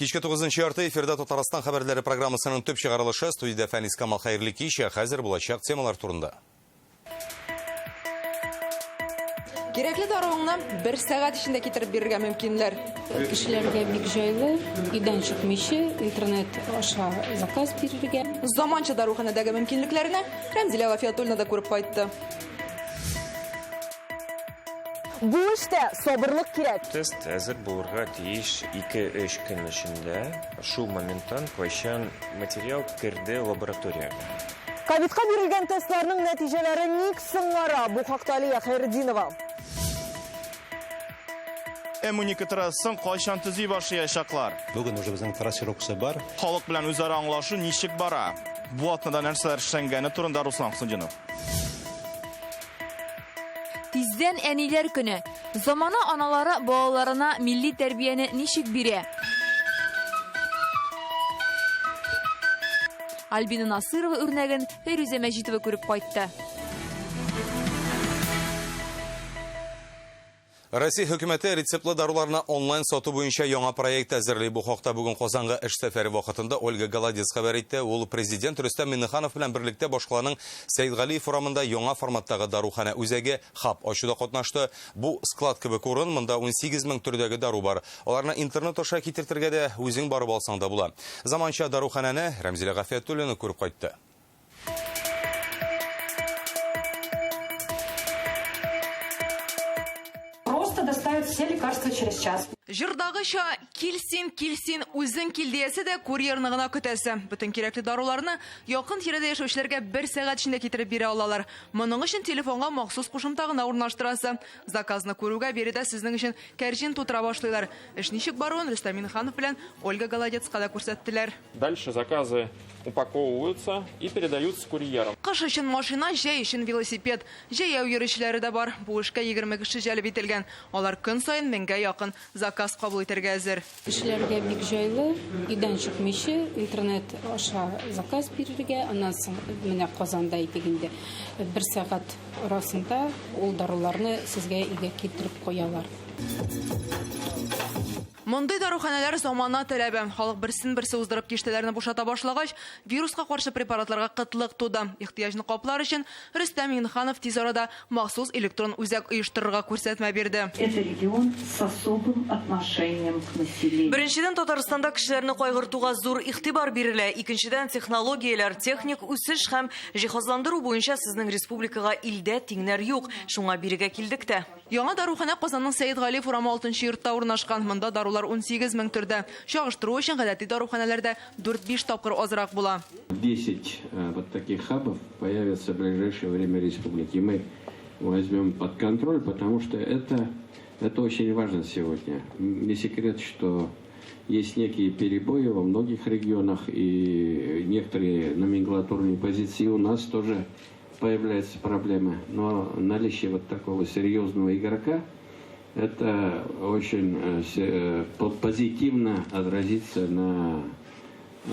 Кичке 9 ярты эфирда Татарстан хәбәрләре программасының төп чыгарылышы студиядә Фәнис Камал хәерле кич, ә хәзер булачак темалар турында. Кирәкле даруыңны бер сәгать эчендә китереп бирергә мөмкиннәр. Кешеләргә бик җайлы, өйдән чыкмыйча, интернет аша заказ бирергә. Заманча даруханәдәге мөмкинлекләрне Рәмзилә Гафиятуллина да күреп кайтты. Бу эштә сабырлык кирәк. Тест әзер булырга тиеш 2-3 көн эчендә. Шул моменттан кайчан материал керде лабораториягә. Ковидка бирелгән тестларның нәтиҗәләре ник соңара? Бу хакта Алия Хәйретдинова. М12 трассасын кайчан төзи башлаячаклар? Бүген уже безнең трассировкасы бар. Халык белән үзара аңлашу ничек бара? Бу атнада нәрсәләр эшләнгәне турында Руслан Хөснетдинов. Тиздән әниләр көне. Замана аналары балаларына милли тәрбияне ничек бирә? Альбина Насырова үрнәген Фәйрүзә Мәҗитова күреп кайтты. Россия хөкүмәте рецептлы даруларны онлайн сату буенча яңа проект әзерли. Бу хакта бүген Казанга эш сәфәре вакытында Ольга Голодец хәбәр итте. Ул президент Рөстәм Миңнеханов белән берлектә башкаланың Сәйдгалиев урамында яңа форматтагы даруханә үзәге хаб ачуда катнашты. Бу склад кебек урын, монда 18 мең төрдәге дару бар. Аларны интернет аша китертергә дә, үзең барып алсаң да була. Заманча даруханәне Рәмзилә Гафиятуллина күреп кайтты. Просто доставят все лекарства через час. Җырдагыча, кил син, кил син, үзең кил диясе дә курьерны гына көтәсе. Бөтен кирәкле даруларны якын тирәдә яшәүчеләргә бер сәгать эчендә китереп бирә алалар. Моның өчен телефонга махсус кушымта гына урнаштырасы. Заказны күрүгә биредә сезнең өчен кәрҗин тутыра башлыйлар. Эш ничек баруын Рөстәм Миңнеханов белән Ольга Голодецка да күрсәттеләр. Дальше заказы упаковываются и передаются курьерам. Кыш өчен машина, җәй өчен велосипед. Җәяү йөрүчеләре дә бар. Бу эшкә 20 кеше җәлеп ителгән. Алар көн саен меңгә якын заказ кабул итәргә әзер. Кешеләргә бик җайлы, өйдән чыкмыйча, интернет аша заказ бирергә, аннан соң менә Казанда әйтик инде, бер сәгать арасында ул даруларны сезгә өйгә китереп куялар. Мондый даруханәләр замана таләбе. Халык берсен-берсе уздырып киштәләрне бушата башлагач, вируска каршы препаратларга кытлык туды. Ихтыяҗны каплар өчен Рөстәм Миңнеханов тиз арада махсус электрон үзәк оештырырга күрсәтмә бирде. Это регион с особым отношением к населению. Беренчедән, Татарстанда кешеләрне кайгыртуга зур игътибар бирелә. Икенчедән, технологияләр, техник үсеш һәм җиһазландыру буенча сезнең республикага илдә тиңнәр юк. Шуңа бирегә килдек тә. Яңа даруханә Казанның Сәетгалиев урамы 6 нчы йортта урнашкан. Монда дарулар 18 мең төрдә. Чагыштыру өчен гадәти даруханәләрдә 4-5 тапкыр азрак була. 10 вот таких хабов появится в ближайшее время в республике. Мы возьмем под контроль, потому что это, это очень важно сегодня. Не секрет, что есть некие перебои во многих регионах, и некоторые номенклатурные позиции у нас тоже появляются проблемы. Но наличие вот такого серьезного игрока, это очень позитивно отразится на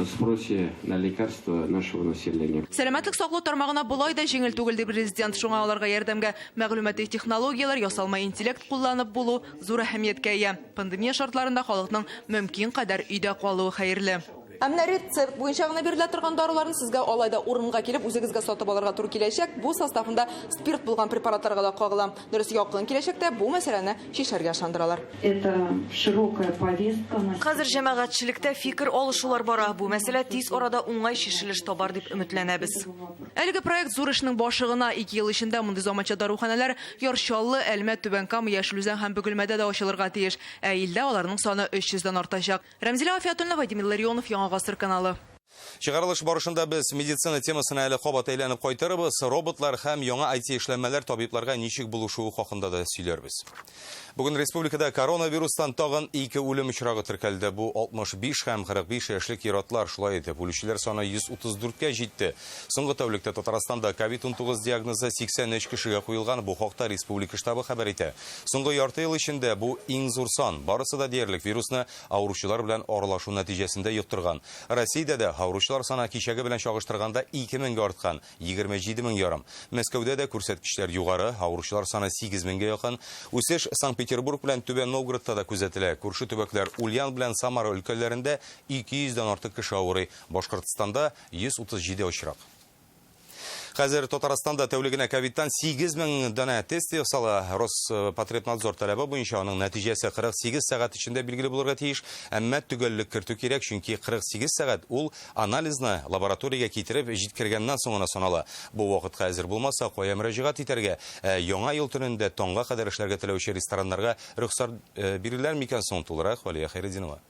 спросе на лекарства нашего населения. Сәламәтлек саклау тармагына болай да җиңел түгел, ди президент. Шуңа аларга ярдәмгә мәгълүмати технологияләр, ясалма интеллект кулланып булу зур әһәмияткә ия. Пандемия шартларында халыкның мөмкин кадәр өйдә калуы хәерле. Ә менә рецепт буенча гына бирелә торган даруларны сезгә алай да урынга килеп үзегезгә сатып алырга туры киләчәк. Бу составында спирт булган препаратларга да кагыла. Дөрес, якын киләчәктә бу мәсьәләне чишәргә ышандыралар. Это широкая повестка. Хәзер җәмәгатьчелектә фикер алышулар бара. Бу мәсьәлә тиз арада уңай чишелеш табар дип өметләнәбез. Әлеге проект зур эшнең башы гына. Ике ел эчендә мондый заманча даруханәләр Яр Чаллы, Әлмәт, Түбән Кама, Яшел Үзән һәм Бөгелмәдә дә ачылырга тиеш. Ә илдә аларның саны 300 дән артачак. Рәмзилә Гафиятуллина, Вадим Илларионов, Яңа Гасыр каналы. Чыгарылыш барышында без медицина темасына әле кабат әйләнеп кайтырбыз. Роботлар һәм яңа IT эшләнмәләр табибларга ничек булышуы хакында да сөйләрбез. Бүген республикада коронавирустан тагын ике үлем очрагы теркәлде. Бу 65 һәм 45 яшьлек ир-атлар. Шулай итеп, үлүчеләр саны 134 кә җитте. Соңгы тәүлектә Татарстанда ковид-19 диагнозы 83 кешегә куелган. Бу хакта республика штабы хәбәр итә. Соңгы ярты ел эчендә бу иң зур сан. Барысы да диярлек вирусны авыручылар белән аралашу нәтиҗәсендә йоктырган. Россиядә дә Авыручылар саны кичәге белән чагыштырганда 2 меңгә арткан, 27 мең ярым. Мәскәүдә дә күрсәткечләр югары, авыручылар саны 8 меңгә якын. Үсеш Санкт-Петербург белән Түбән Новгородта да күзәтелә. Күрше төбәкләр Ульян белән Самара өлкәләрендә 200 дән артык кеше авырый. Башкортстанда 137 очрак. Хәзер Татарстанда тәүлегенә ковидтан 8000 данә тест ясала. Роспотребнадзор таләбе буенча аның нәтиҗәсе 48 сәгать эчендә билгеле булырга тиеш. Әмма төгәллек кертү кирәк, чөнки 48 сәгать ул анализны лабораториягә китереп җиткергәннән соң гына санала. Бу вакытка әзер булмаса, кая мөрәҗәгать итәргә? Ә Яңа ел төнендә таңга кадәр эшләргә теләүче рестораннарга рөхсәт бирелер микән соң? Тулырак Валия Хәйретдинова.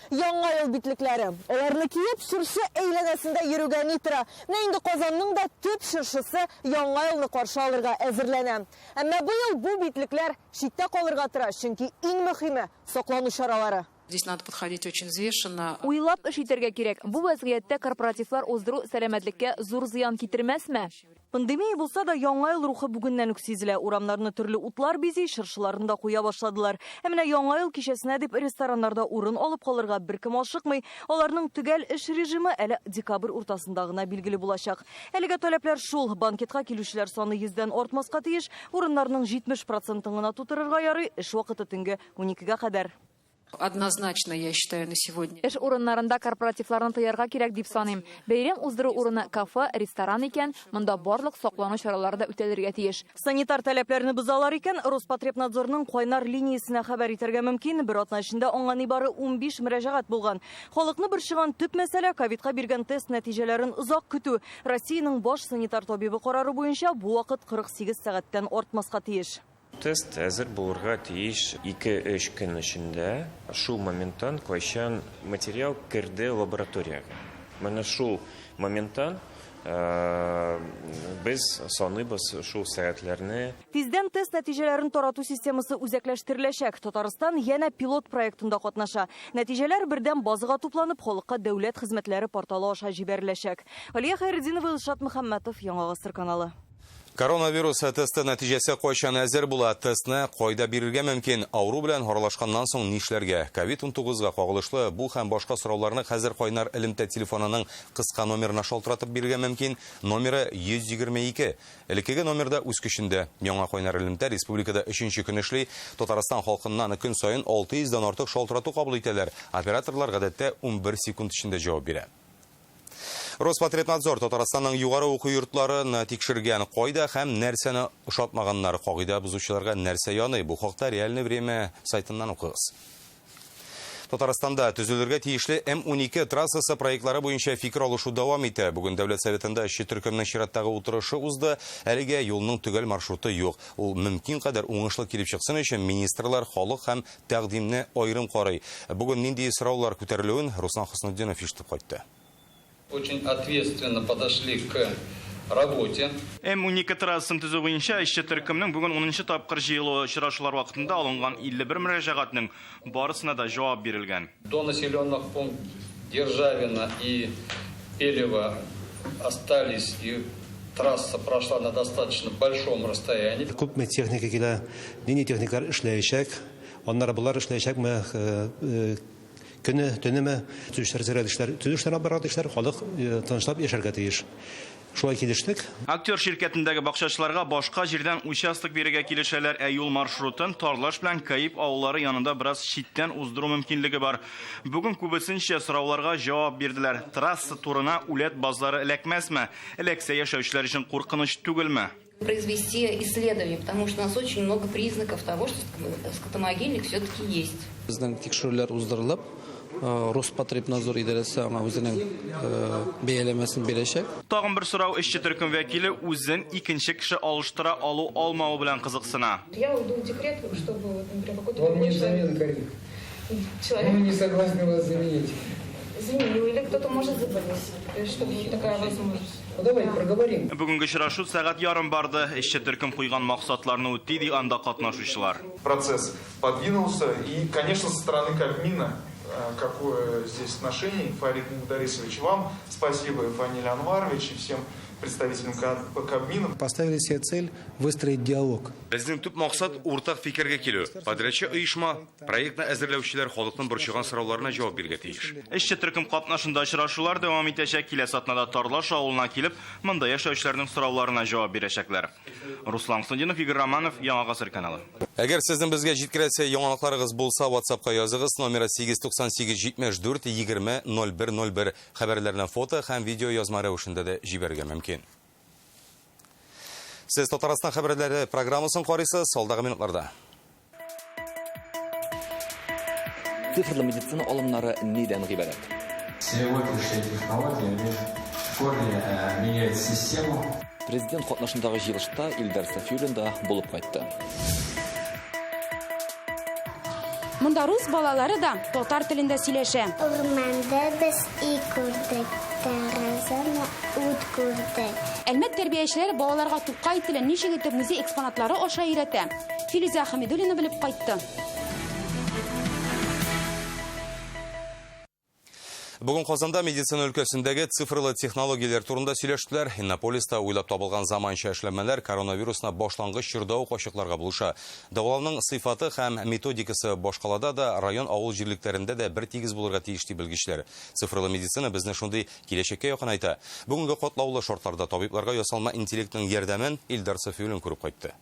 Яңа ел битлекләре. Аларны киеп, чыршы әйләнәсендә йөрүгә ни тора? Менә инде Казанның да төп чыршысы Яңа елны каршы алырга әзерләнә. Әмма быел бу битлекләр читтә калырга тора, чөнки иң мөһиме, саклану чаралары. Здесь надо подходить очень взвешенно. Уйлап эш итәргә кирәк. Бу вәзгыятьтә корпоративлар уздыру сәламәтлеккә зур зыян китермәсме? Пандемия булса да, Яңа ел рухы бүгеннән үк сизелә. Урамнарны төрле утлар бизи, чыршыларын да куя башладылар. Ә менә Яңа ел кичәсенә дип рестораннарда урын алып калырга беркем ашыкмый. Аларның төгәл эш режимы әле декабрь уртасында гына билгеле булачак. Әлегә таләпләр шул: банкетка килүчеләр саны 100дән артмаска тиеш, урыннарның 70 процентын гына тутырырга ярый, эш вакыты төнге 12гә кадәр. Однозначно, я считаю, на сегодня. Эш урыннарында корпоративларны тыярга кирәк дип саныйм. Бәйрәм уздыру урыны кафе, ресторан икән, монда барлык саклану чаралары да үтәлергә тиеш. Санитар таләпләрне бозалар икән, Роспотребнадзорның кайнар линиясенә хәбәр итәргә мөмкин. Бер атна эчендә аңа нибары 15 мөрәҗәгать булган. Халыкны борчыган төп мәсьәлә ковидка биргән тест нәтиҗәләрен озак көтү. Россиянең баш санитар табибы карары буенча бу вакыт 48 сәгатьтән артмаска тиеш. Тест әзер булырга тиеш 2-3 көн эчендә. Шул моменттан, кайчан материал керде лабораториягә. Менә шул моменттан без саныйбыз шул сәгатьләрне. Тиздән тест нәтиҗәләрен тарату системасы үзәкләштереләчәк. Татарстан янә пилот проектында катнаша. Нәтиҗәләр бердәм базага тупланып, халыкка дәүләт хезмәтләре порталы аша җибәреләчәк. Алия Хәйретдинова, Илшат Мөхәммәтов, Яңа Гасыр каналы. Коронавирус тесты нәтиҗәсе кайчан әзер була? Тестны кайда бирергә мөмкин? Авыру белән аралашканнан соң нишләргә? Ковид-19га кагылышлы бу һәм башка сорауларны хәзер кайнар элемтә телефонының кыска номерына шалтыратып бирергә мөмкин. Номеры 122. Элеккеге номерда үз көчендә. Яңа кайнар элемтә республикада 3нче көн эшли. Татарстан халкыннан көн саен 600 дән артык шалтырату кабул итәләр. Операторлар гадәттә 11 секунд эчендә җавап бирә. Роспотребнадзор Татарстанның югары уку йортларын тикшергән. Кайда һәм нәрсәне ошатмаганнар, кагыйдә бозучыларга нәрсә яный? Бу хакта Реальное время сайтыннан укыгыз. Татарстанда төзелергә тиешле М12 трассасы проектлары буенча фикер алышу дәвам итә. Бүген Дәүләт Советында эшче төркемнең чираттагы утырышы узды. Әлегә юлның төгәл маршруты юк. Ул мөмкин кадәр уңышлы килеп чыксын өчен министрлар халык һәм тәкъдимне аерым карый. Бүген нинди сораулар күтәрелүен Руслан Хөснетдинов ишетеп кайтты. Очень ответственно подошли к работе. М12 трассасын төзү буенча эшче төркемнең бүген 10нчы тапкыр җыелуы. Очрашулар вакытында алынган 51 мөрәҗәгатьнең барысына да җавап бирелгән. До населенных пунктов Державино и Пелево остались, и трасса прошла на достаточно большом расстоянии. Күпме техника килә, нинди техникалар эшләячәк, аннары болар эшләячәкме, көне, төнеме, төзүчеләр зирәк эшләр, төзүчеләр алып барган эшләр, халык тынычлап яшәргә тиеш. Шулай килештек. Актер ширкәтендәге бакчачыларга башка җирдән участок бирергә килешәләр, ә юл маршрутын Тарлаш белән Каип авыллары янында бераз читтән уздыру мөмкинлеге бар. Бүген күбесенчә сорауларга җавап бирделәр. Трасса турына үләт базлары эләкмәсме? Эләксә яшәүчеләр өчен куркыныч түгелме? Произвести исследование, потому что у нас очень много признаков того, что скотомогильник все-таки есть. Безнең тикшерүләр уздырылып, Роспотребнадзор идарәсе аңа үзенең бәяләмәсен бирәчәк. Тагын бер сорау: эшче төркем вәкиле үзен икенче кеше алыштыра алу алмавы белән кызыксына. Я уйду в декрет, чтобы, вот, например, какой-то Вам другой не человек замена, Карина. Человек Мы не согласны вас заменить. заменил, или кто-то может заболеть, то есть, чтобы вот такая возможность. Ну, давайте проговорим. Бүгенге очрашу сәгать ярым барды. Эшче төркем куйган максатларны үти, ди анда катнашучылар. Процесс подвинулся, и, конечно, со стороны Кабмина какое здесь отношение. Фарид Мударисович, вам спасибо, и Фаниль Анварович, и всем представителям Кабмина. Поставили себе цель выстроить диалог. Безнең төп максат уртак фикергә килү. Подрядчы оешма, проектны әзерләүчеләр халыкның борчыган сорауларына җавап бирергә тиеш. Эшче төркем катнашында очрашулар дәвам итәчәк. Киләсе атнада Тарлаш авылына килеп, монда яшәүчеләрнең сорауларына җавап бирәчәкләр. Руслан Хуснулдинов, Игорь Романов, Яңа Гасыр каналы. Әгәр сезнең безгә җиткерәсе яңалыкларыгыз булса, WhatsApp-ка языгыз, номеры 898 74 20 01 01. Хәбәрләрне фото һәм видео язма рәвешендә дә җибәрергә мөмкин. Сез Татарстан хәбәрләре программасын карыйсыз, алдагы минутларда. Цифрлы медицина алымнары нидән гыйбарәт? Сегодняшние технологии, они в корне меняют систему. Президент катнашындагы җыелышта Илдар Сафиуллин да булып кайтты. Монда рус балалары да татар телендә сөйләшә. Урманда без өй күрдек, тәрәзәне ут күрдек. Әлмәт тәрбиячеләре балаларга Тукай телен ничек итеп музей экспонатлары аша өйрәтә. Филүзә Хәмидуллина белеп кайтты. Бүген Казанда медицина өлкәсендәге цифрлы технологияләр турында сөйләштеләр. Иннополиста уйлап табылган заманча эшләнмәләр коронавирусны башлангыч чорда ук ачыкларга булыша. Дәвалауның сыйфаты һәм методикасы башкалада да, район авыл җирлекләрендә дә бер тигез булырга тиеш ди белгечләр. Цифрлы медицина безне шундый киләчәккә якынайта. Бүгенге катлаулы шартларда табибларга ясалма интеллектның ярдәмен Илдар Сафиуллин күреп кайтты.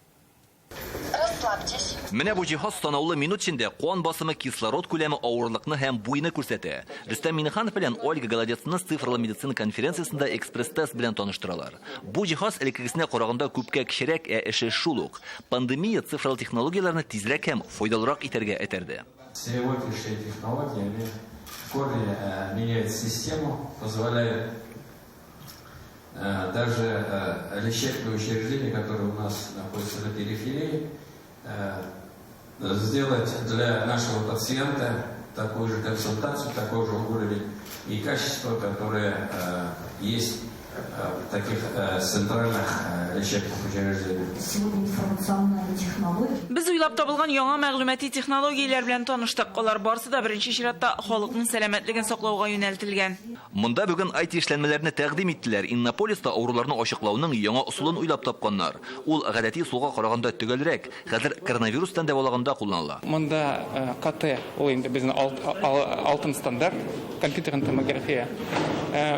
Расслабьтесь. Менә бу җиһаз санаулы минут эчендә кан басымы, кислород күләме, авырлыкны һәм буйны күрсәтә. Рөстәм Миңнеханов белән Ольга Голодецны цифрлы медицина конференциясендә экспресс-тест белән таныштыралар. Бу җиһаз элеккегесенә караганда күпкә кечерәк, ә эше шул ук. Пандемия цифрлы технологияләрне тизрәк һәм файдалырак итәргә этәрде. Сегодняшние технологии, они в корне меняют систему, позволяют даже лечебные учреждения, которые у нас находятся на периферии, сделать для нашего пациента такую же консультацию, такой же уровень и качество, которое есть в таких центральных лечебных учреждениях. Сегодня информационные технологии. Без уйлап табылган яңа мәгълүмати технологияләр белән таныштык. Алар барысы да беренче чиратта халыкның сәламәтлеген саклауга юнәлтелгән. Монда бүген IT эшләнмәләрне тәкъдим иттеләр. Иннополиста авыруларны ачыклауның яңа ысулын уйлап тапканнар. Ул гадәти ысулга караганда төгәлрәк. Хәзер коронавирустан дәвалаганда кулланыла. Монда КТ, ул инде безнең алтын стандарт, компьютерная томография.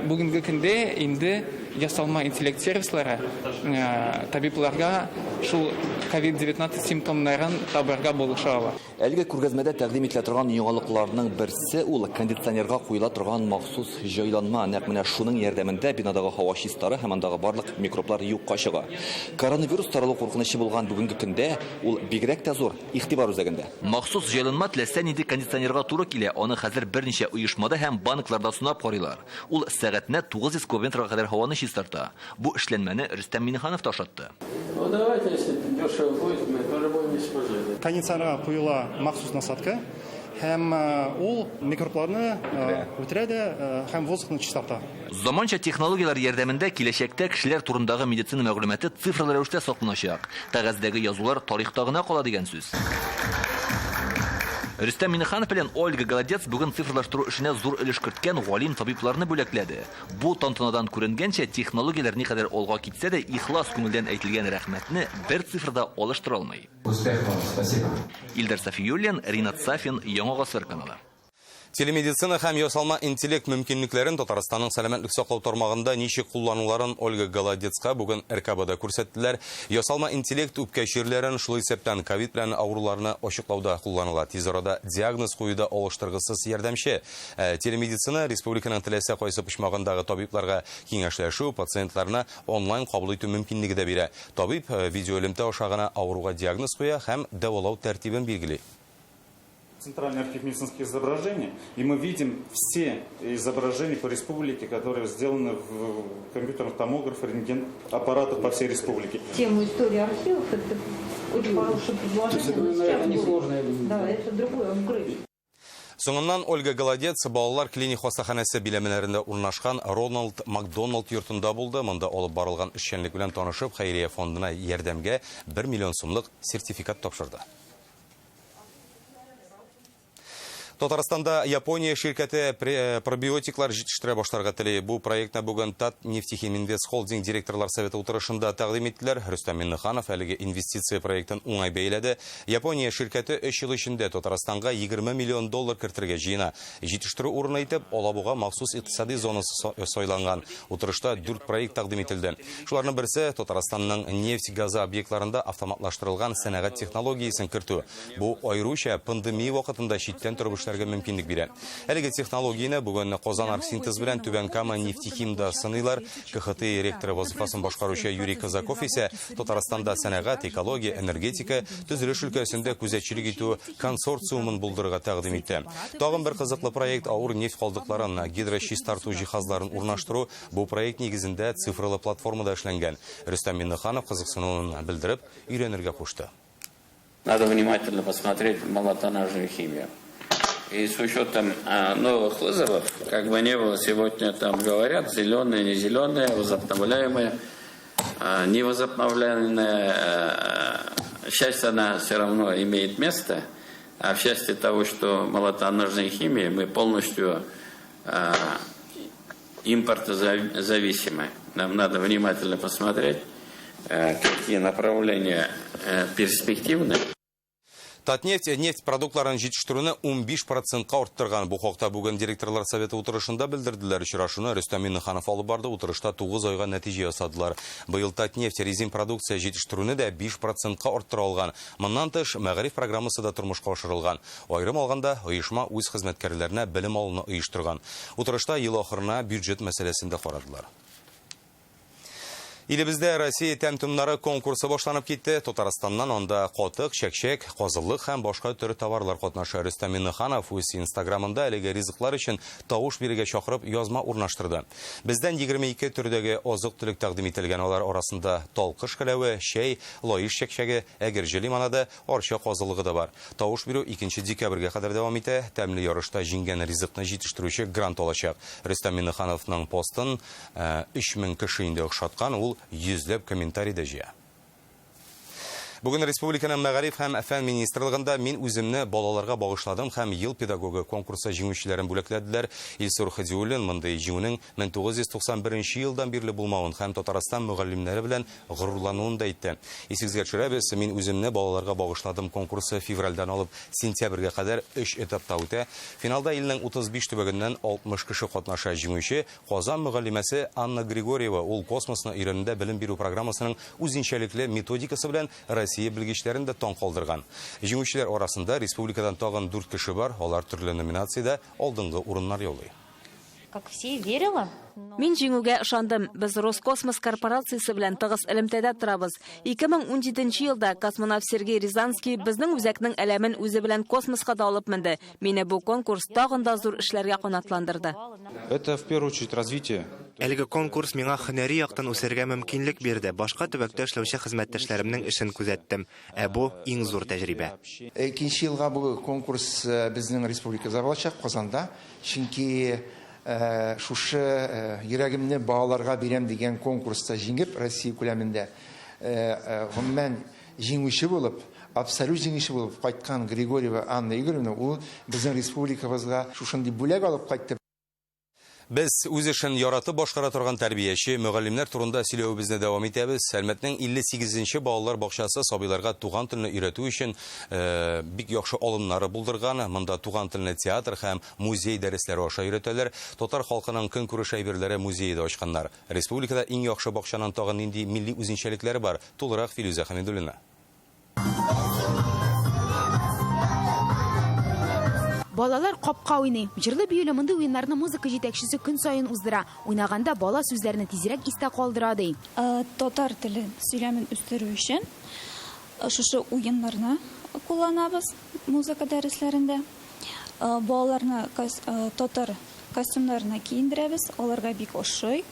Бүгенге көндә инде ясалма интеллект сервислары табибларга шул COVID-19 симптомнарын табарга булыша ала. Әлеге күргәзмәдә тәкъдим ителә торган яңалыкларның берсе ул кондиционерга куела торган махсус җайланма. Нәкъ менә шуның ярдәмендә бинадагы һава чистара һәм андагы барлык микроблар юкка чыга. Коронавирус таралу куркынычы булган бүгенге көндә ул бигрәк тә зур игътибар үзәгендә. Махсус җайланма теләсә нинди кондиционерга туры килә. Аны хәзер берничә оешмада һәм банкларда сынап карыйлар. Ул сәгатенә 900 кубометрга кадәр һаваны чистарта. Бу эшләнмәне Рөстәм Миңнеханов та ошатты. Ну давайте, если дешево будет, мы тоже будем использовать. Кондиционерга куела махсус насадка һәм ул микробларны үтерә дә һәм воздухны чистарта. Заманча технологияләр ярдәмендә киләчәктә кешеләр турындагы медицина мәгълүматы цифрлы рәвештә сакланачак. Кәгазьдәге язулар тарихта гына кала дигән сүз. Рөстәм Миңнеханов белән Ольга Голодец бүген цифрлаштыру эшенә зур өлеш керткән галим табибларны бүләкләде. Бу тантанадан күренгәнчә, технологияләр никадәр алга китсә дә, ихлас күңелдән әйтелгән рәхмәтне бер цифрда алыштыра алмый. Успехов вам, спасибо. Илдар Сафиуллин, Ринат Сафин, Яңа Гасыр каналы. Телемедицина һәм ясалма интеллект мөмкинлекләрен Татарстанның сәламәтлек саклау тармагында ничек куллануларын Ольга Голодецка бүген РКБда күрсәттеләр. Ясалма интеллект үпкә чирләрен, шул исәптән ковид белән авыруларны ачыклауда кулланыла. Тиз арада диагноз куюда алыштыргысыз ярдәмче. Телемедицина республиканың теләсә кайсы почмагындагы табибларга киңәшләшү, пациентларны онлайн кабул итү мөмкинлеге дә бирә. Табиб видеоэлемтә аша гына авыруга диагноз куя һәм дәвалау тәртибен билгели. Центральный архив медицинских изображений, и мы видим все изображения по республике, которые сделаны в компьютерных томографах, рентген-аппаратах по всей республике. Тему истории архивов — это очень хорошее предложение. Это, наверное, несложно, я думаю. Да, это другой апгрейд. Соңыннан Ольга Голодец балалар клиник хастаханәсе биләмәләрендә урнашкан Роналд Макдоналд йортында булды. Монда алып барылган эшчәнлек белән танышып, хәйрия фондына ярдәмгә 1 миллион сумлык сертификат тапшырды. Татарстанда Япония ширкәте пробиотиклар җитештерә башларга тели. Бу проектны бүген Татнефтехиминвест холдинг директорлар советы утырышында тәкъдим иттеләр. Рөстәм Миңнеханов әлеге инвестиция проектын уңай бәяләде. Япония ширкәте 3 ел эчендә Татарстанга 20 миллион доллар кертергә җыена. Җитештерү урыны итеп Алабуга махсус икътисади зонасы сайланган. Утырышта 4 проект тәкъдим ителде. Шуларның берсе Татарстанның нефть газы объектларында автоматлаштырылган сәнәгать технологиясен кертү. Бу аеруча пандемия вакытында читтән торып эшләргә мөмкинлек бирә. Әлеге технологияне бүген Казан Оргсинтез белән Түбән Кама Нефтехимда сыныйлар. КХТИ ректоры вазифасын башкаручы Юрий Казаков исә Татарстанда сәнәгать, экология, энергетика, төзелеш өлкәсендә күзәтчелек итү консорциумын булдырырга тәкъдим итте. Тагын бер кызыклы проект авыр нефть калдыкларын гидрочистарту җиһазларын урнаштыру. Бу проект нигезендә цифрлы платформада эшләнгән. Рөстәм Миңнеханов кызыксынуын белдереп, өйрәнергә кушты. Надо внимательно посмотреть малотоннажную химию. И с учетом новых вызовов, как бы ни было, сегодня там говорят, зеленые, не зеленые, возобновляемые, невозобновляемые, часть она все равно имеет место. А в части того, что малотоннажной химии, мы полностью импортозависимы. Нам надо внимательно посмотреть, какие направления перспективны. Татнефть нефть продуктларын җитештерүне 15 процентка арттырган. Бу хакта бүген директорлар советы утырышында белдерделәр. Очрашуны Рөстәм Миңнеханов алып барды. Утырышта 9 айга нәтиҗә ясадылар. Быел Татнефть резин продукция җитештерүне дә 5 процентка арттыра алган. Моннан тыш, мәгариф программасы да тормышка ашырылган. Аерым алганда, оешма үз хезмәткәрләренә белем алуны оештырган. Утырышта ел ахырына бюджет мәсьәләсен дә карадылар. Илебездә Россия тәм-томнары конкурсы башланып китте. Татарстаннан анда катык, чәкчәк, казылык һәм башка төр товарлар катнаша. Рөстәм Миңнеханов үз Инстаграмында әлеге ризыклар өчен тавыш бирергә чакырып язма урнаштырды. Бездән 22 төрдәге азык-төлек тәкъдим ителгән. Алар арасында талкыш келәве, чәй, лаеш чәкчәге, әгерҗе лимонады, арча казылыгы да бар. Тавыш бирү 2 декабрьгә кадәр дәвам итә. Тәмле ярышта җиңгән ризыкны җитештерүче грант алачак. Рөстәм Миңнехановның постын 3000 кеше инде охшаткан, ул йөзләп комментарий да җыя. Бүген республиканың мәгариф һәм фән министрлыгында мин үземне балаларга багышладым һәм ел педагогы конкурсы җиңүчеләрен бүләкләделәр. Илсур Хадиуллин мондый җиңүнең 1991 елдан бирле булмавын һәм Татарстан мөгаллимнәре белән горурлануын да әйтте. Исегезгә төшерәбез, мин үземне балаларга багышладым конкурсы февральдән алып сентябрьгә кадәр 3 этапта үтә. Финалда илнең 35 төбәгеннән 60 кеше катнаша. Җиңүче Казан мөгаллимәсе Анна Григорьева, ул космосны өйрәнүдә белем бирү программасының үзенчәлекле методикасы белән Россия белгечләрен дә таң калдырган. Җиңүчеләр арасында республикадан тагын 4 кеше бар, алар төрле номинациядә алдынгы урыннар яулый. Как все, верила. Мин җиңүгә ышандым. Без Роскосмос корпорациясе белән тыгыз элемтәдә торабыз. 2017 елда космонавт Сергей Рязанский безнең үзәкнең әләмен үзе белән космоска да алып менде. Мине бу конкурс тагын да зур эшләргә канатландырды. Это в первую очередь развитие. Әлеге конкурс миңа һөнәри яктан үсәргә мөмкинлек бирде. Башка төбәктә эшләүче хезмәттәшләремнең эшен күзәттем. Ә бу иң зур тәҗрибә. Икенче елга бу конкурс безнең республикада булачак, Казанда. Чөнки шушы йөрәгемне балаларга бирәм дигән конкурста җиңеп, Россия күләмендә гомумән җиңүче булып, абсолют җиңүче булып кайткан Григорьева Анна Игоревна, ул безнең республикабызга шушындый бүләк алып кайтты. Без үз эшен яратып башкара торган тәрбияче, мөгаллимнәр турында сөйләвебезне дәвам итәбез. Әлмәтнең 58-нче балалар бакчасы сабыйларга туган телне өйрәтү өчен бик яхшы алымнары булдырган. Монда туган телне театр һәм музей дәресләре аша өйрәтәләр. Татар халкының көнкүреш әйберләре музее дә ачканнар. Республикада иң яхшы бакчаның тагын нинди милли үзенчәлекләре бар? Тулырак Филүзә Хәмидуллина. Балалар капка уйный. Җырлы биюле мондый уеннарны музыка җитәкчесе көн саен уздыра. Уйнаганда бала сүзләрне тизрәк истә калдыра ди. Татар теле сөйләмен үстерү өчен шушы уеннарны кулланабыз музыка дәресләрендә. Балаларны татар костюмнарына киендерәбез, аларга бик ошый.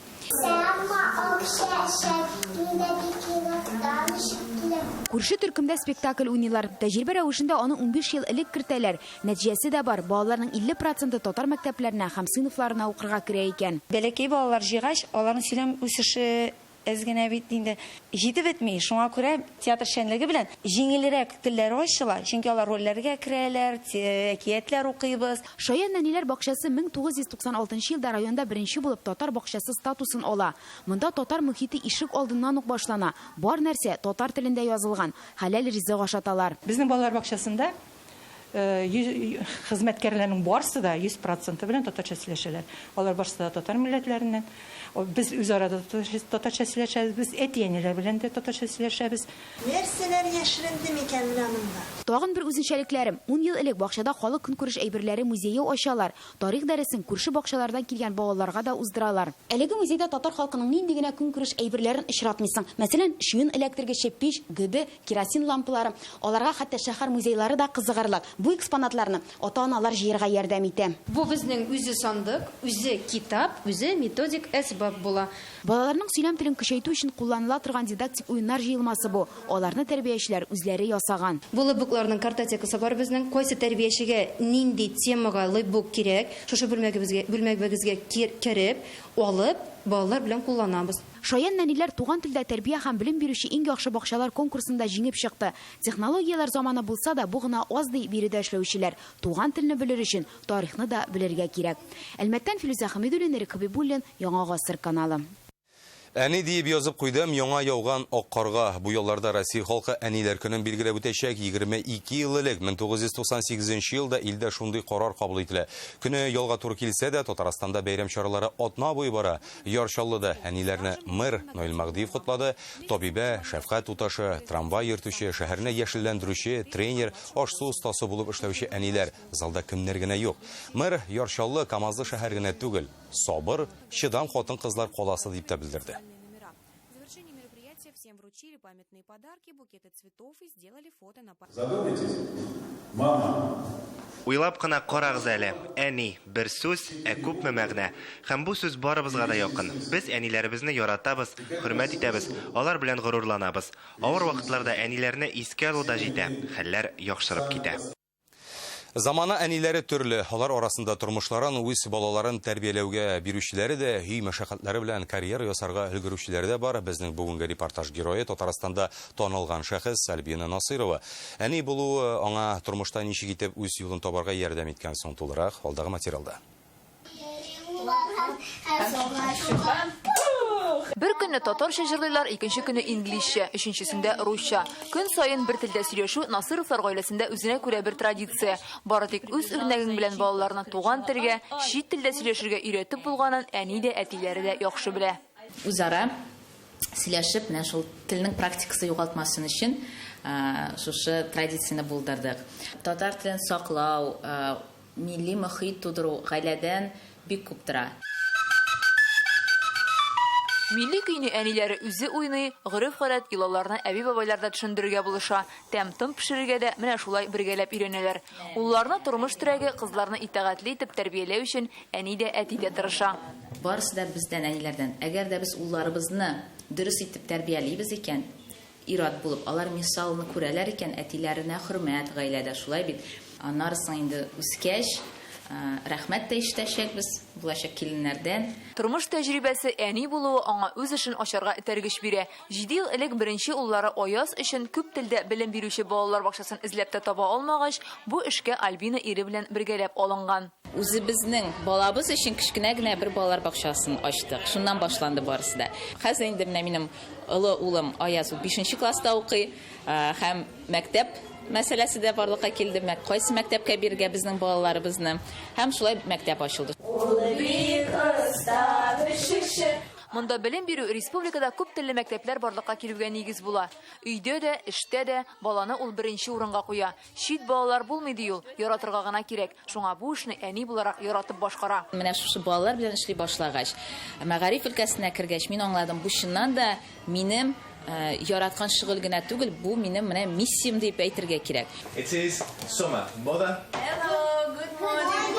Күрше төркемдә спектакль уйныйлар. Тәҗрибә рәвешендә аны 15 ел элек кертәләр. Нәтиҗәсе дә бар. Балаларның 50% татар мәктәпләренә һәм сыйныфларына укырга керә икән. Бәләкәй балалар җыйгач, аларның сөйләм үсеше әз генә бит инде җитеп бетми. Шуңа күрә театр эшчәнлеге белән җиңелрәк телләр ачыла, чөнки алар рольләргә керәләр, әкиятләр укыйбыз. Шаян нәниләр бакчасы 1996 елда районда беренче булып татар бакчасы статусын ала. Монда татар мохите ишек алдыннан ук башлана. Бар нәрсә татар телендә язылган. Хәләл ризык ашаталар. Безнең балалар бакчасында хезмәткәрләрнең барсы да 100 проценты белән татарча сөйләшәләр. Алар барсы да татар милләтләреннән. Без үзара да татарча сөйләшәбез, без әти-әниләр белән дә татарча сөйләшәбез. Нәрсәләр яшеренде микән менә монда? Тагын бер үзенчәлекләре, ун ел элек бакчада халык көнкүреш әйберләре музее ачалар. Тарих дәресен күрше бакчалардан килгән балаларга да уздыралар. Әлеге музейда татар халкының нинди генә көнкүреш әйберләрен очратмыйсың. Мәсәлән, чуен эләктергече, пич, гөбе, керосин лампалары. Аларга хәтта шәһәр музейлары да кызыгырлык. Бу экспонатларны ата-аналар җыярга ярдәм итә. Бу безнең үзе сандык, үзе китап, үзе методик әсбап була. Балаларның сөйләм телен көчәйтү өчен кулланыла торган дидактик уеннар җыелмасы бу. Аларны тәрбиячеләр үзләре ясаган. Бу лэпбукларның картотекасы бар безнең. Кайсы тәрбиячегә нинди темага лэпбук кирәк, шушы бүлмәгебезгә кереп, алып, балалар белән кулланабыз. Шаян нәниләр туган телдә тәрбия һәм белем бирүче иң яхшы бакчалар конкурсында җиңеп чыкты. Технологияләр заманы булса да, бу гына аз ди биредә эшләүчеләр. Туган телне белер өчен тарихны да белергә кирәк. Әлмәттән Филүзә Хәмидуллина, Ирек Хәбибуллин, Яңа Гасыр каналы. Әни диеп язып куйдым, яңа яуган ак карга. Бу елларда Россия халкы әниләр көнен билгеләп үтәчәк. 22 ел элек, 1998 елда илдә шундый карар кабул ителә. Көне ялга туры килсә дә, Татарстанда бәйрәм чаралары атна буе бара. Яр Чаллыда әниләрне мэр Наил Мәһдиев котлады. Табибә, шәфкать туташы, трамвай йөртүче, шәһәрне яшелләндерүче, тренер, аш-су остасы булып эшләүче әниләр. Залда кемнәр генә юк. Мэр Яр Чаллы Камазлы шәһәр генә түгел, сабыр, чыдам хатын-кызлар каласы дип тә белдерде. Задумайтесь, мама. Уйлап кына карагыз әле. Әни, бер сүз, ә күпме мәгънә. Һәм бу сүз барыбызга да якын. Без әниләребезне яратабыз, хөрмәт итәбез, алар белән горурланабыз. Авыр вакытларда әниләрне искә алу да җитә, хәлләр яхшырып китә. Замана әниләре төрле. Алар арасында тормышларын үз балаларын тәрбияләүгә бирүчеләре дә, өй мәшәкатьләре белән карьера ясарга өлгерүчеләре дә бар. Безнең бүгенге репортаж герое Татарстанда танылган шәхес Альбина Насыйрова. Әни булуы аңа тормышта ничек итеп үз юлын табарга ярдәм иткән соң, тулырак алдагы материалда. Бер көнне татарча җырлыйлар, икенче көнне инглизчә, өченчесендә русча. Көн саен бер телдә сөйләшү Насыровлар гаиләсендә үзенә күрә бер традиция. Бары тик үз үрнәгең белән балаларны туган телгә, чит телдә сөйләшергә өйрәтеп булганын әни дә, әтиләре дә яхшы белә. Үзара сөйләшеп, менә шул телнең практикасы югалтмасын өчен шушы традицияне булдырдык. Татар телен саклау, милли мохит тудыру гаиләдән бик күп тора. Милли көйне әниләре үзе уйный, гореф-гадәт йолаларны әби-бабайлар да төшендерергә булыша. Тәм-том пешерергә дә менә шулай бергәләп өйрәнәләр. Улларны тормыш терәге, кызларны итагатьле итеп тәрбияләү өчен әни дә, әти дә тырыша. Барысы да бездән, әниләрдән. Әгәр дә без улларыбызны дөрес итеп тәрбиялибез икән, ир-ат булып, алар мисалны күрәләр икән, әтиләренә хөрмәт гаиләдә шулай бит. Аннары соң инде үскәч, рәхмәт тә ишетәчәкбез булачак киленнәрдән. Тормыш тәҗрибәсе әни булуы аңа үз эшен ачарга этәргеч бирә. 7 ел элек беренче уллары Аяз өчен күп телдә белем бирүче балалар бакчасын эзләп тә таба алмагач, бу эшкә Альбина ире белән бергәләп алынган. Үзебезнең балабыз өчен кечкенә генә бер балалар бакчасын ачтык. Шуннан башланды барысы да. Хәзер инде менә минем олы улым Аяз ул 5 класста укый, һәм мәктәп мәсьәләсе дә барлыкка килде. Кайсы мәктәпкә бирергә безнең балаларыбызны? Һәм шулай мәктәп ачылды. Монда белем бирү республикада күп телле мәктәпләр барлыкка килүгә нигез була. Өйдә дә, эштә дә баланы ул беренче урынга куя. Чит балалар булмый ди ул, яратырга гына кирәк. Шуңа бу эшне әни буларак яратып башкара. Менә шушы балалар белән эшли башлагач, мәгариф өлкәсенә кергәч, мин аңладым, бу чыннан да минем яраткан шөгыль генә түгел, бу минем менә миссиям дип әйтергә кирәк. It is summer, mother. Hello, good morning.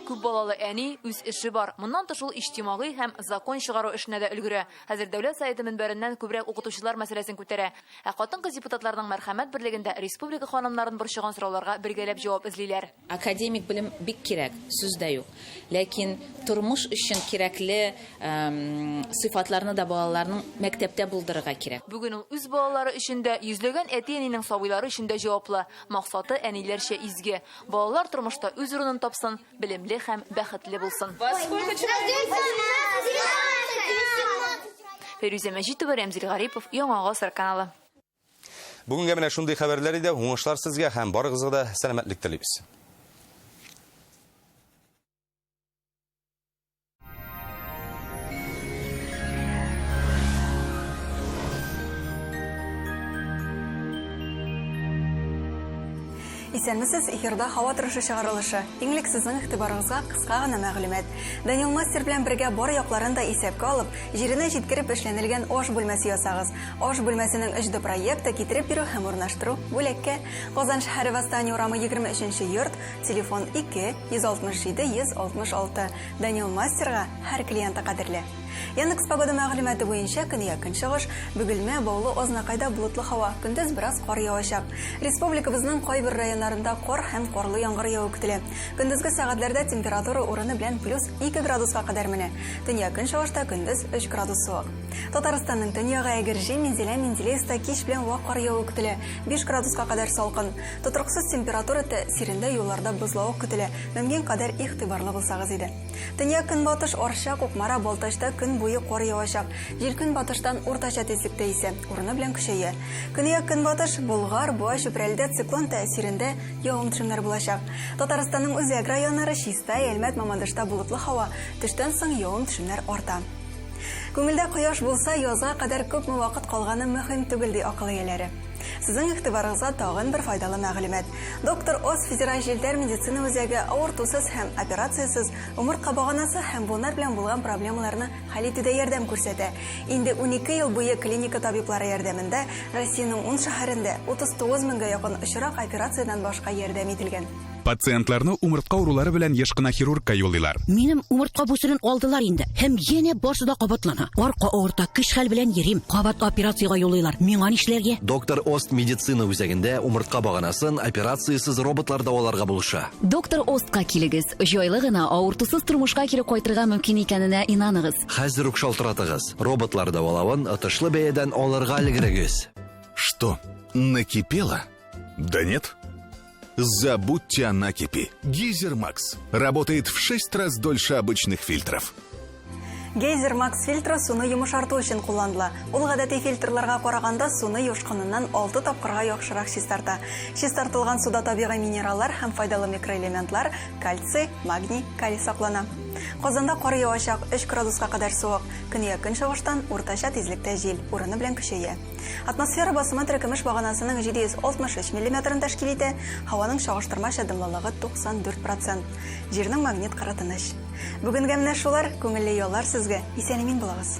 Күп балалы әни, үз эше бар. Моннан тыш ул иҗтимагый һәм закон чыгару эшенә дә өлгерә. Хәзер Дәүләт Советы мөнбәреннән күбрәк укытучылар мәсьәләсен күтәрә. Ә хатын-кыз депутатларның Мәрхәмәт берлегендә республика ханымнарын борчыган сорауларга бергәләп җавап эзлиләр. Академик белем бик кирәк, сүз дә юк. Ләкин тормыш өчен кирәкле сыйфатларны да балаларның мәктәптә булдырырга кирәк. Бүген ул үз балалары өчен дә, йөзләгән әти-әнинең сабыйлары өчен дә җаваплы. Максаты әниләрчә изге. Балалар тормышта үз урынын тапсын, белемле һәм бәхетле булсын. Фәйрүзә Мәҗитова, Рәмзил Гарипов, Яңа Гасыр каналы. Бүгенгә менә шундый хәбәрләр иде. Уңышлар сезгә һәм барыгызга да сәламәтлек телибез. Исәнмесез, эфирда һава торышы чыгарылышы. Иң элек сезнең игътибарыгызга кыска гына мәгълүмат. Данил Мастер белән бергә бар якларын да исәпкә алып, җиренә җиткереп эшләнелгән аш бүлмәсе ясагыз. Аш бүлмәсенең 3D проекты китереп бирү һәм урнаштыру бүләккә. Казан шәһәре Восстание урамы 23 йорт, телефон 2 167 166. Данил Мастерга һәр клиенты кадерле. Яндекс Погода мәгълүматы буенча көньяк-көнчыгыш, Бөгелмә, Баулы, Азнакайда болытлы һава, көндез бераз кар явачак. Республикабызның кайбер районнарында кар һәм карлы яңгыр яву көтелә. Көндезге сәгатьләрдә температура урыны белән плюс 2 градуска кадәр менә. Төньяк-көнчыгышта көндез 3 градус суык. Татарстанның төньягы Әгерҗе, Минзәлә, Менделеевскта кич белән вак кар яву көтелә. 5 градуска кадәр салкын. Тотрыксыз температура тәэсирендә юлларда бозлавык көтелә. Мөмкин кадәр игътибарлы булсагыз иде. Төньяк-көнбатыш Арча, Кукмара, Балтачта көн буе кар явачак. Җил көнбатыштан уртача тизлектә исә, урыны белән көчәя. Көньяк-көнбатыш Болгар, Буа, Чүпрәледә циклон тәэсирендә явым-төшемнәр булачак. Татарстанның үзәк районнары Чистай, Әлмәт, Мамадышта болытлы һава, төштән соң явым-төшемнәр арта. Күңелдә кояш булса, язга кадәр күпме вакыт калганы мөһим түгел, ди акыл ияләре. Сезнең игътибарыгызга тагын бер файдалы мәгълүмат. Доктор Оз федераль җилдәр медицина үзәге авыртусыз һәм операциясез умыртка баганасы һәм буыннар белән булган проблемаларны хәл итүдә ярдәм күрсәтә. Инде 12 ел буе клиника табиблары ярдәмендә Россиянең ун шәһәрендә 39 меңгә якын очрак операциядән башка ярдәм ителгән. Пациентларны умыртка авырулары белән еш кына хирургка юллыйлар. Минем умыртка бүсерен алдылар инде. Һәм янә барсы да кабатлана. Арка авырта, көч-хәл белән йөрим. Кабат операциягә юллыйлар. Миңа нишләргә? Доктор Ост медицина үзәгендә умыртка баганасын операциясез роботлар дәваларга булыша. Доктор Остка килегез. Җайлы гына, авыртусыз тормышка кире кайтырга мөмкин икәненә инаныгыз. Хәзер үк шалтыратыгыз. Роботлар дәвалавын отышлы бәядән алырга өлгерегез. Что, накипело? Да нет. Забудьте о накипи. Гейзер Макс работает в 6 раз дольше обычных фильтров. Гейзер Макс фильтры суны йомшарту өчен кулланыла. Ул гадәти фильтрларга караганда суны юшкыныннан 6 тапкырга яхшырак чистарта. Чистартылган суда табигый минераллар һәм файдалы микроэлементлар, кальций, магний, калий саклана. Казанда кар явачак, 3 градуска кадәр суык. Көньяк-көнчыгыштан уртача тизлектә җил, урыны белән көчәя. Атмосфера басымы терекөмеш баганасының 763 миллиметрын тәшкил итә, һаваның чагыштырмача дымлылыгы 94 процент. Җирнең магнит кыры тыныч. Бүгенгә менә шулар, күңелле яллар сезгә, исән-имин булыгыз!